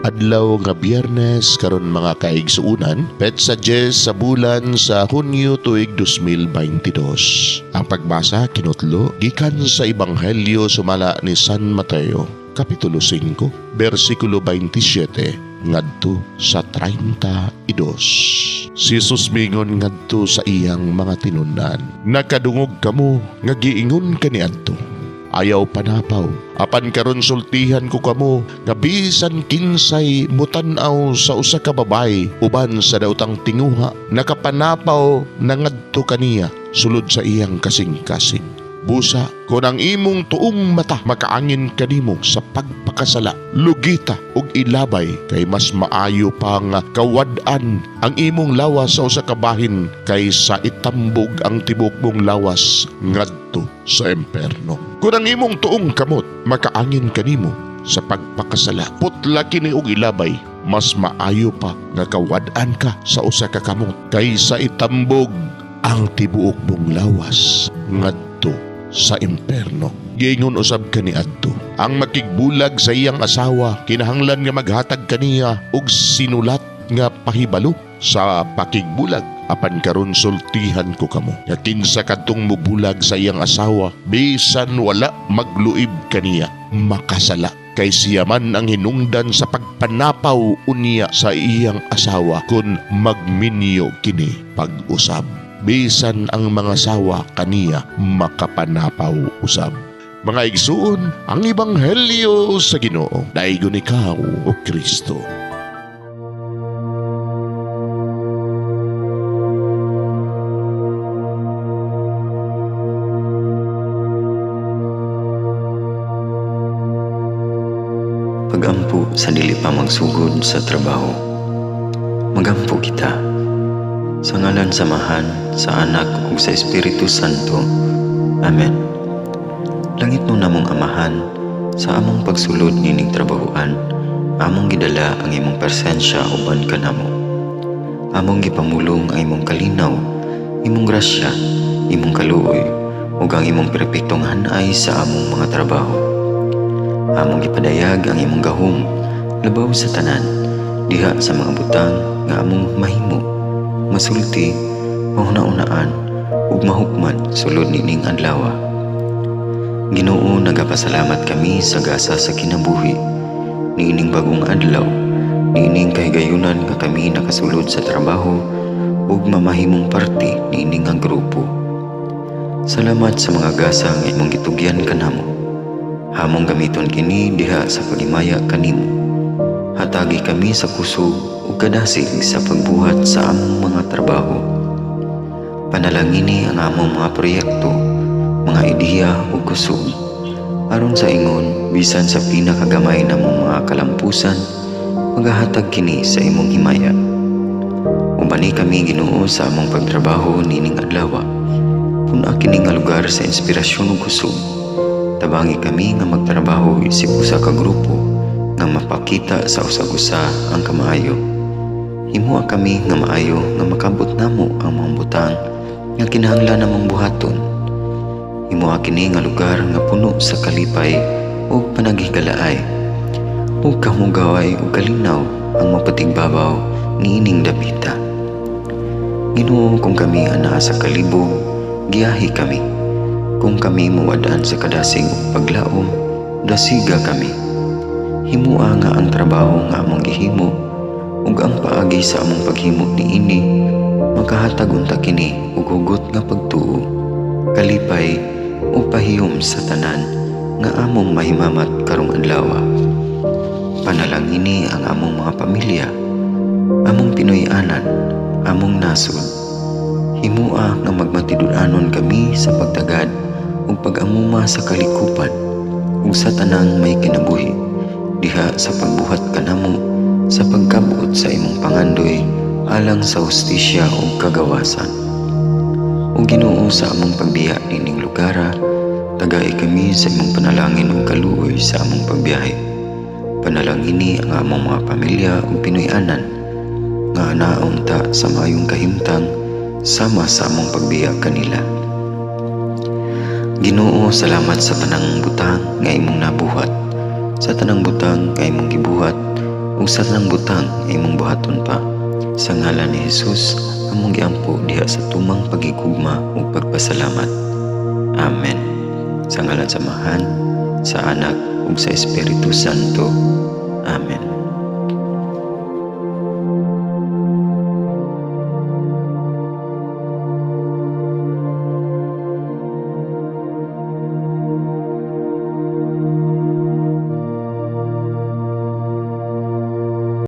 Adlaw nga Biyernes karon, mga kaigsuunan, petsa 10 sa bulan sa Hunyo, tuig 2022. Ang pagbasa kinutlo gikan sa Ebanghelyo sumala ni San Mateo, Kapitulo 5, versikulo 27 ngadto sa 32. Si Jesus mingon ngadto sa iyang mga tinun-an, "Nakadungog kamo nga giingon kaniadto, 'Ayaw panapaw.' Apan karon sultihan ko kamo nga bisan kinsay mutan-aw sa usa ka babaye uban sa daotang tinguha, nakapanapaw na ngadto kaniya sulod sa iyang kasing-kasing. Busa, kung ang imong tuong mata makaangin kanimo sa pagpakasala, lugita ug ilabay, kay mas maayo pa nga kawad-an ang imong lawas sa usa ka bahin kaysa itambog ang tibuok mong lawas ngadto sa imperno. Kung ang imong tuong kamot makaangin kanimo sa pagpakasala, putla kini og ilabay. Mas maayo pa nga kawad-an ka sa usa ka kamot kaysa itambog ang tibuok mong lawas ngadto sa imperno. Giingon usab kaniadto, ang makigbulag sa iyang asawa kinahanglan nga maghatag kaniya og sinulat nga pahibalo sa pakigbulag. Apan karon sultihan ko kamo nga kinsa kadtong mubulag sa iyang asawa bisan wala magluib kaniya, makasala, kay siya man ang hinungdan sa pagpanapaw unya sa iyang asawa kung magminyo kini pag-usab. Bisan ang mga sawa kaniya makapanapaw usab." Mga igsuon, ang ebanghelyo sa Ginoo. Daigon ikaw, o Kristo. Pagampo sa dili pa magsugod sa trabaho. Magampo kita. Sa ngalan sa Amahan, sa Anak ug sa Espiritu Santo. Amen. Langitnon namong Amahan, sa among pagsulod nining trabahoan, among gidala ang imong presensya uban kanamo. Among gipamulong ang imong kalinaw, imong grasya, imong kaluoy, ug ang imong perpektong hanay sa among mga trabaho. Among gipadayag ang imong gahom labaw sa tanan diha sa mga butang nga among mahimo, masulti, mahuna-unaan ug mahukman sulod nining adlaw. Ginoo, nagapasalamat kami sa gasa sa kinabuhi niining bagong adlaw, niining kahigayunan nga kami nakasulod sa trabaho ug mamahimong parte niini nga grupo. Salamat sa mga gasa nga imong gitugyan kanamo. Among gamiton kini diha sa paghimaya kanimo. Hatagi kami sa kusog ug kadasig sa pagbuhat sa among mga trabaho. Panalangini ang among mga proyekto, mga ideya ug kusog. Aron sa ingon, bisan sa pinakagamay namong mga kalampusan, magahatag kini sa imong himaya. Ubani kami, Ginoo, sa among pagtrabaho nining adlaw. Pun-a kini nga lugar sa inspirasyon ug kusog. Tabangi kami nga magtrabaho isip usa ka grupo nga mapakita sa usag-usa ang kamaayo. Himoa kami nga maayo nga makabot namo ang mga butang nga kinahanglan namong buhaton. Himoa kini nga lugar nga puno sa kalipay ug panaghigalaay, ug kahugaway ug kalinaw ang mapatigbabaw niining dapita. Ginoo, kung kami anaa sa kalibog, giyahi kami. Kung kami mawad-an sa kadasig ug paglaom, dasiga kami. Himoa nga ang trabaho nga among gihimo ug ang paagi sa among paghimo niini makahatag unta kini og hugot nga pagtuo, kalipay ug pahiyom sa tanan nga among mahimamat karong adlaw. Panalangini ang among mga pamilya, among Pinoy-anan, among nasod. Himoa nga magmatinud-anon kami sa pagtagad ug pag-amuma sa kalikupan ug sa tanang may kinabuhi diha sa pagbuhat kanamo sa pagkabot sa imong pangandoy alang sa hustisya ug kagawasan. O Ginoo, sa among pagbiya nining lugara, tagai kami sa imong panalangin ug kaluoy sa among pagbiyahe. Panalangini ang among mga pamilya ug Pinoy-anan nga naunta sa maayong kahimtang sama sa among pagbiya kanila. Ginoo, salamat sa tanang butang nga imong nabuhat, sa tanang butang nga imong gibuhat Ug sa tanang butang imong buhaton pa. Sa ngalan ni Jesus, among giampo diha sa tumang pagigugma ug pagpasalamat. Amen. Sa ngalan sa Amahan, sa Anak ug sa Espiritu Santo. Amen.